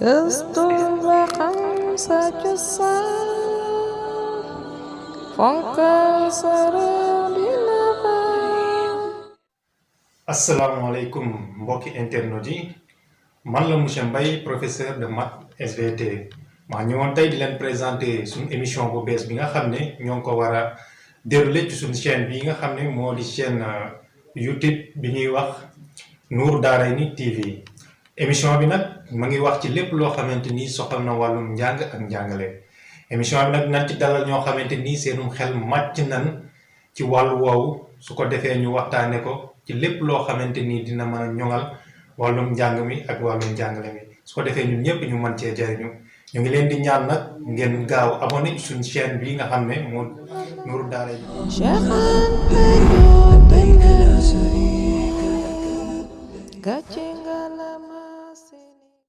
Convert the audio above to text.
gëstu ba xam sa cosaan fonkal sa réew dina baax. asalaamaaleykum mbokki internautes yi man la monsieur Mbaye professeur de maths SVT maa ñëwoon tey di leen présenter suñu émission bu bees bi nga xam ne ñoo ngi ko war a dérouler ci suñu chaîne bi nga xam ne moo di chaîne YouTube bi ñuy wax Nour Daarayni TV émission bi nag ma ngi wax ci lépp loo xamante ni soxal na wàllum njàng ak njàngale émission bi nag nañ ci dalal ñoo xamante ni seenum xel màcc nan ci wàllu woowu su ko defee ñu waxtaane ko ci lépp loo xamante ni dina mën a ñoŋal wàllum njàng mi ak wàllum njàngale mi su ko defee ñun ñëpp ñu mën cee jariñu ñu ngi leen di ñaan nag ngeen gaaw abonné ci suñu chaîne bi nga xam ne moo Nour Daarayni. Gàcce